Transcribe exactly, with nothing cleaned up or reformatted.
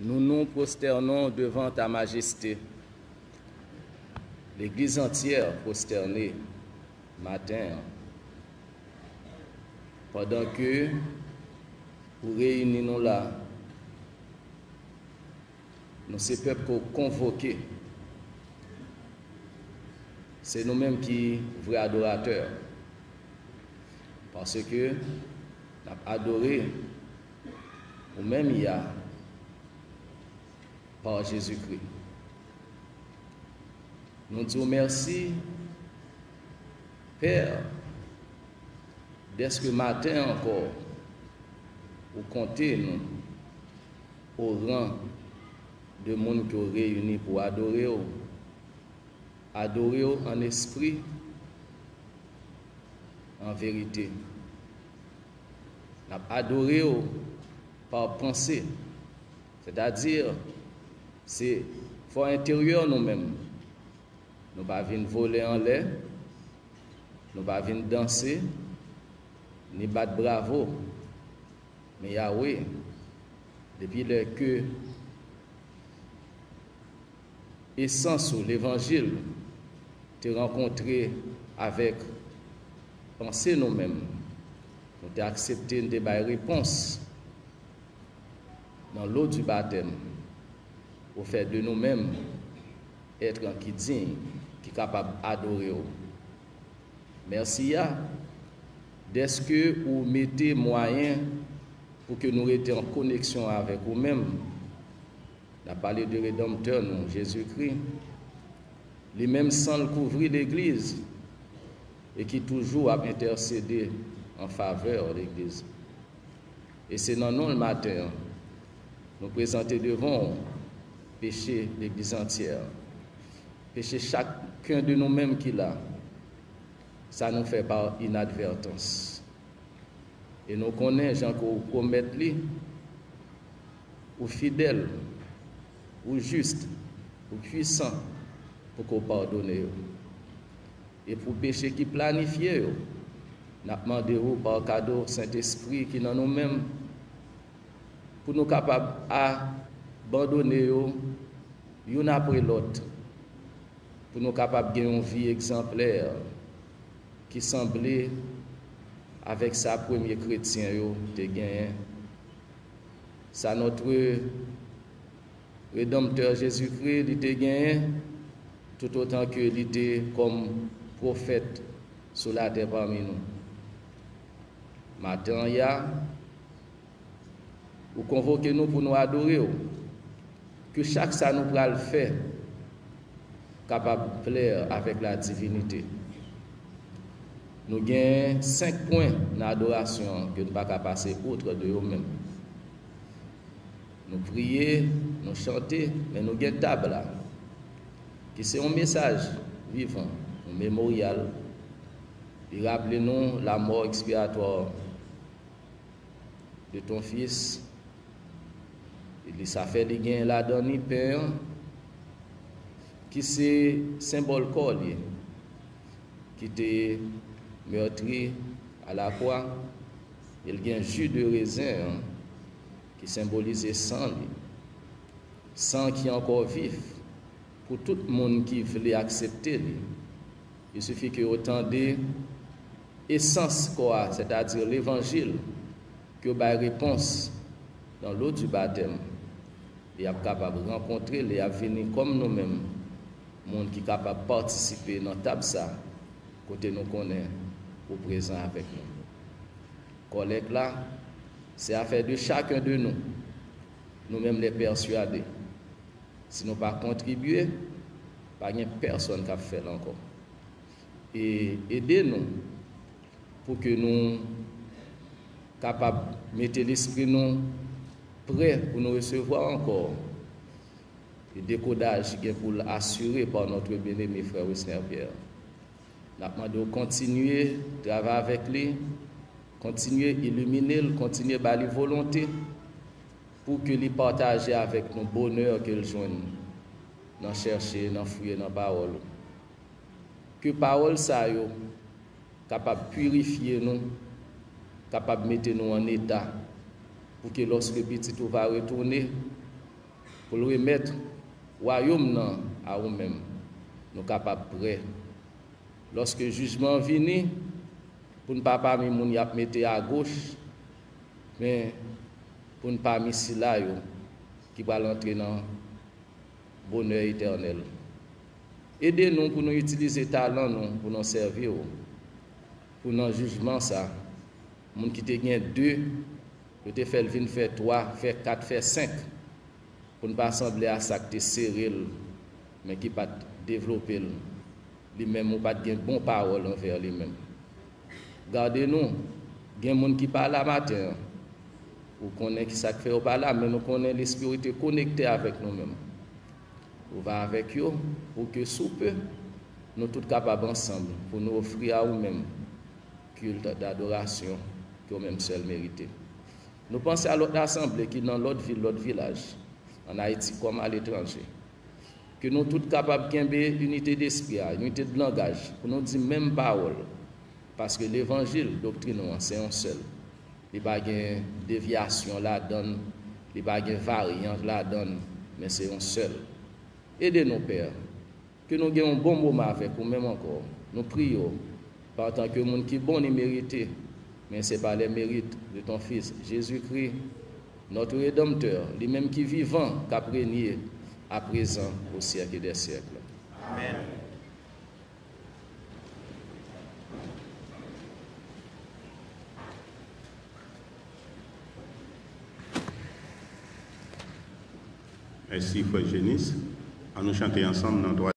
Nous nous prosternons devant ta majesté. Legliz antyè pwostène maten an, pandan ke ou reyini nou la. Nou se pèp ke w konvoke. Se nou menm ki vrè adoratè. Paske n ap adore ou menm, Ya, pa Jezikri. Nou di w mèsi, Pè, dèske maten ankò, ou konte nou o ran de moun ke w reyini pou adore w, adore w an espri, an verite. N ap adore w pa panse, sètadi, se fò enteryè nou menm. Nou pa vin vole anlè, nou pa vin danse, ni bat bravo. Men Yawe, depi lè ke esans ou, levanjil, te rankontre avèk panse nou menm, nou te aksepte, nou te bay repons nan lo di batèm, ou fè de nou menm èt ki diy, ki kapab adore w. Mèsi, Ya, dèske ou mete mwayen pou ke nou rete an koneksyon avèk ou menm. N ap pale de Redanmtè nou, Jezikri. Li menm san l kouvri legliz e ki toujou ap entèsede an favè legliz. E se nan non l maten an, nou prezante devan w peche legliz antyè, peche chaken de nou menm ki la, sa nou fè pa inadvètans. E nou konnen, jan ke w pwomèt li, ou fidèl, ou jis, ou pwisan pou ke w padone yo. E pou peche ki planifye yo, n ap mande w pa kado Sentespri ki nan nou menm, pou nou kapab abandone yo youn apre lòt, pou nou kapab gen yon vi egzanplè ki sanble avèk sa premye kretyen yo te genyen, sa notre Redanmtè Jezikri li te genyen, toutotan ke li te kòm pwofèt sou latè pami nou. Maten an, Ya, ou konvoke nou pou nou adore w. Ke chak sa nou pral fè kapab plè avèk la divinite. Nou gen senk pwen nan adorasyon an ke nou pa ka pase otre de yo menm. Nou priye, nou chante, men nou gen tab la, ki se yon mesaj vivan, yon memoryal. Li raple nou lanmò ekspiyatwa de ton Fis. E li, sa fè li gen ladan li pen an, ki se senbòl kò li, ki te mètri alakwa, e l gen ji de rezen an, ki senbolize san li. San ki ankò vif pou tout moun ki vle aksepte li. Il sifi ke yo tande esans kò a, sètadi levanjil, ke yo bay repons nan lo di batèm. E y ap kapab rankontre l, e y ap vini kòm nou menm, moun ki kapab patisipe nan tab sa, kote nou konnen ou prezan avèk nou. Kòlèk la, se afè de chaken de nou, nou menm lè pèswade. Si nou pa kontribye, pa gen pèsonn k ap fè l ankò. E ede nou pou ke nou kapab mete lespri nou prè pou nou resevwa ankò e dekodaj ki gen pou l asire pa notre bien-aimé frè Wesner Pierre. N ap mande w kontinye travay avèk li, kontinye ilimine l, kontinye ba li volonte pou ke li pataje avèk nou bonè ke l jwenn nan chèche, nan fouye nan pawòl ou. Ke pawòl sa yo kapab pirifye nou, kapab mete nou an eta, pou ke lòske Pitit ou va retounen, pou l remèt wayòm nan a ou menm, nou kapab prè. Lòske jijman an vini, pou n pa pami moun y ap mete agoch, men pou n pami sila yo ki pral antre nan bonè etènèl. Ede nou pou nou itilize talan nou pou nou sèvi w, pou nan jijman sa, moun ki te gen de, yo te fè l vin fè twa, fè kat, fè senk, pou n pa sanble a sa k te sere l, men ki pa t devlope l. Li menm, ou pa t gen bon pawòl anvè li menm. Gade nou, gen moun ki pa la maten an. Ou konnen ki sa k fè yo pa la, men nou konnen Lespri w te konekte avèk nou menm. Ou va avèk yo, pou ke sou pe, nou tout kapab ansanm, pou nou ofri a ou menm kilt dadorasyon ke w menm sèl merite. Nou panse a lòt asanble ki nan lòt vil, lòt vilaj, ann Ayiti kòm aletranje. Ke nou tout kapab kenbe inite despri a, inite de langaj, pou nou di menm pawòl. Paske levanjil, doktrin nou an, se yon sèl. Li pa gen devyasyon ladan l, li pa gen varyant ladan l, men se yon sèl. Ede nou, Pè, ke nou gen yon bon moman avèk ou menm ankò. Nou priye w, pa antanke moun ki bon ni merite, men se pa les mérites de ton Fils, Jésus-Christ, notre Rédempteur, li menm ki vivan, k ap renye, à présent, au siècle des siècles. Amèn. Mèsi, frè Jenis. An nou chante ansanm nan twa.